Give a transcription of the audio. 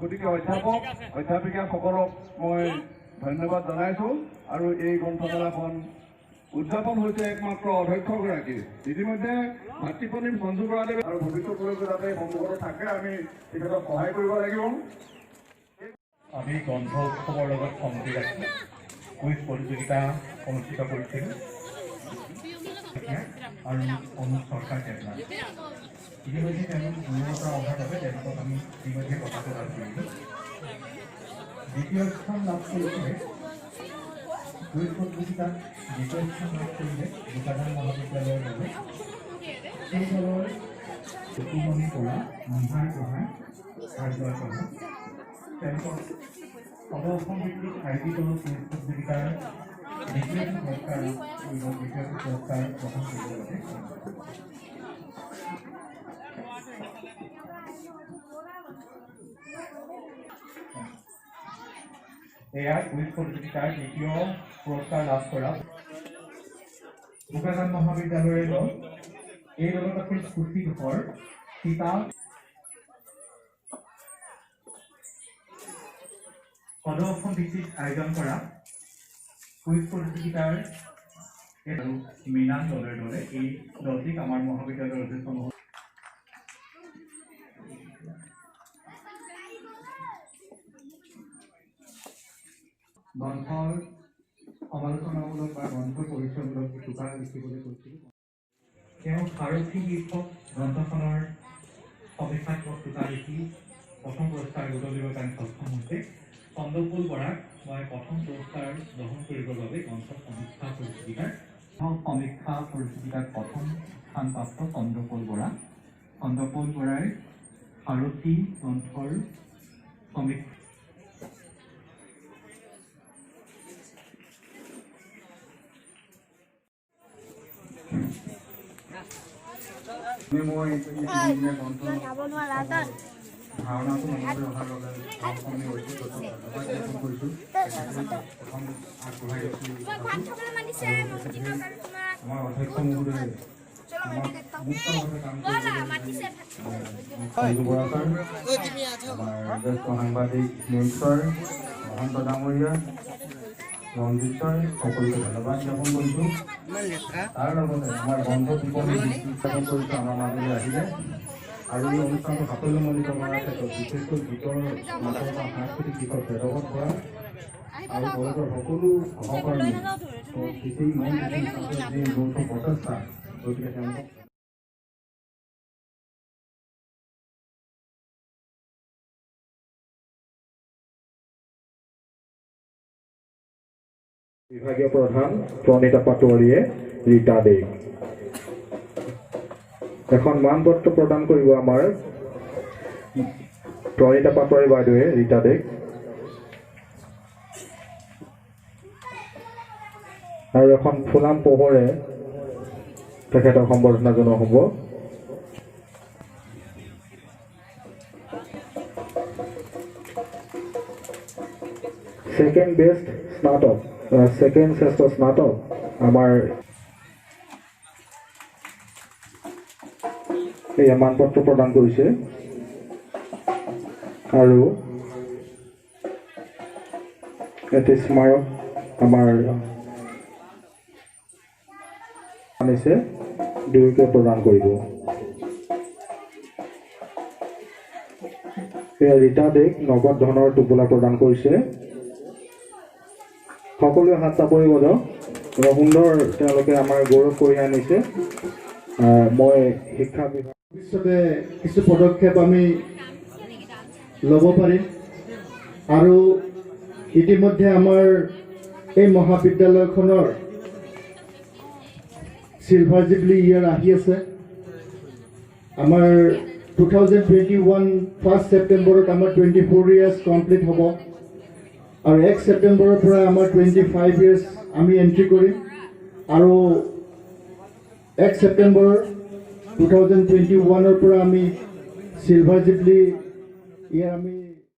গতিকে অধ্যাপক অধ্যাপিকাসকলক মই ধন্যবাদ জনাইছোঁ। আৰু এই গ্ৰন্থমেলাখন উদযাপন হৈছে একমাত্ৰ অধ্যক্ষগৰাকী ইতিমধ্যে ভাতৃপ্ৰতিম সঞ্জু বৰাদেৱে আৰু ভৱিষ্যতলৈকে যাতে সন্মুখত থাকে, আমি তেখেতক সহায় কৰিব লাগিব। আমি গ্ৰন্থ উৎসৱৰ লগত সংগতি ৰাখি কুইজ প্ৰতিযোগিতা অনুষ্ঠিত কৰিছিলোঁ আৰু অনুপ চৰকাৰ দেৱনাথ ইতিমধ্যে তেওঁলোক দূৰৰ পৰা অহাৰ বাবে তেওঁলোকক আমি ইতিমধ্যে বঁটা প্ৰদান কৰিলোঁ। দ্বিতীয় স্থান লাভ কৰিছিলে, কুইজ প্ৰতিযোগিতাত দ্বিতীয় স্থান লাভ কৰিলে বোকাজান মহাবিদ্যালয়ৰ দলে। সেই দলৰ টুকুমণি বৰা, নিহাৰ গোহাঁই, ভাৰ্গৱ প্ৰধান। তেওঁলোকক সদৌ অসম ভিত্তিক আয়োজিত কুইজ প্ৰতিযোগিতাৰ দ্বিতীয়টো পুৰস্কাৰ লাভ কৰিব, দ্বিতীয়টো পুৰস্কাৰ গ্ৰহণ কৰিবৰ বাবে অনুৰোধ কৰিছোঁ। এয়া কুইজ প্ৰতিযোগিতাৰ দ্বিতীয় পুৰস্কাৰ লাভ কৰা বোকাজান মহাবিদ্যালয়ৰ দল। এই দলত আছিল খুচি ঘৰ সীতা। সদৌ অসম ভিত্তিত আয়োজন কৰা কুইজ প্ৰতিযোগিতাৰ আৰু মৃণাল দলেৰ দলে। এই দলটিক আমাৰ মহাবিদ্যালয়ৰ অধ্যক্ষ মহোদয় গ্ৰন্থৰ সমালোচনামূলক বা গ্ৰন্থৰ পৰিচয়মূলক টোকা লিখিবলৈ কৈছিল। তেওঁ সাৰথি শীৰ্ষক গ্ৰন্থখনৰ সমীক্ষাত্মক টোকা লিখি প্ৰথম পুৰস্কাৰ বুটলিবৰ কাৰণে সক্ষম হৈছে। চন্দ্ৰকুল বৰাক মই প্ৰথম পুৰস্কাৰ গ্ৰহণ কৰিবৰ বাবে গ্ৰন্থ সমীক্ষা প্ৰতিযোগিতাৰ সমীক্ষা প্ৰতিযোগিতাত প্ৰথম স্থানপ্ৰাপ্ত চন্দ্ৰকুল বৰা। চন্দ্ৰকুল বৰাই সাৰথি গ্ৰন্থৰ সমীক্ষা মই গ্ৰন্থ ধাৰণাটো মনলৈ অহাৰ বাবে অসমীয়া ঐতিহ্যগত ধন্যবাদ জ্ঞাপন কৰিছোঁ। প্ৰথম আগবঢ়াই দিছোঁ আমাৰ অধ্যক্ষ মহোদয়ে আমাক মুক্তভাৱে কাম কৰিবলৈ, সঞ্জু বৰা ছাৰ, আমাৰ জ্যেষ্ঠ সাংবাদিক স্নেহ ছাৰ, মহন্ত ডাঙৰীয়া, ৰঞ্জিত ছাৰ, সকলোকে ধন্যবাদ জ্ঞাপন কৰিছোঁ। তাৰ লগতে আমাৰ গ্ৰন্থ বিপণী জ্ঞাপন কৰিছোঁ আমাৰ মাজলৈ আহিলে আৰু এই অনুষ্ঠানটো সাফল্যমণ্ডিত কৰাৰ ক্ষেত্ৰত, বিশেষকৈ গীতৰ মাতৰ বা সাংস্কৃতিক দিশত ভেদভাৱ কৰা আৰু কলেজৰ সকলো সহকৰ্মী বিশেষ মন যি যৌথ প্ৰচেষ্টা, গতিকে তেওঁলোকক বিভাগীয় প্ৰধান প্ৰণীতা পাটোৱাৰীয়ে ৰীতা দেৱ এখন মানপত্ৰ প্ৰদান কৰিব। আমাৰ প্ৰণীতা পাটোৱাৰী বাইদেৱে ৰীতা দেৱ আৰু এখন ফুলাম পোহৰে তেখেতক সম্বৰ্ধনা জনোৱা হ'ব। ছেকেণ্ড বেষ্ট স্নাতক, ছেকেণ্ড শ্ৰেষ্ঠ স্নাতক আমাৰ এই মানপত্ৰ প্ৰদান কৰিছে আৰু এটি স্মাৰক আমাৰ আনিছে, দুয়োকে প্ৰদান কৰিব। এয়া ৰীতা দেক নগদ ধনৰ টোপোলা প্ৰদান কৰিছে। সকলোৱে হাত চাপৰি বজাওক। সুন্দৰ, তেওঁলোকে আমাৰ গৌৰৱ কঢ়িয়াই আনিছে। মই শিক্ষা বিভাগ ভৱিষ্যতে কিছু পদক্ষেপ আমি ল'ব পাৰিম। আৰু ইতিমধ্যে আমাৰ এই মহাবিদ্যালয়খনৰ চিলভাৰ জুবলি ইয়েৰ আহি আছে। আমাৰ 2021 1 ছেপ্টেম্বৰত আমাৰ 24 ইয়াৰ্ছ কমপ্লিট হ'ব আৰু 1 ছেপ্টেম্বৰৰ পৰা আমাৰ 25 ইয়াৰ্ছ আমি এণ্ট্ৰি কৰিম। আৰু 1 ছেপ্টেম্বৰ 2021ৰ পৰা আমি চিলভাৰ জুবলি ইয়েৰ আমি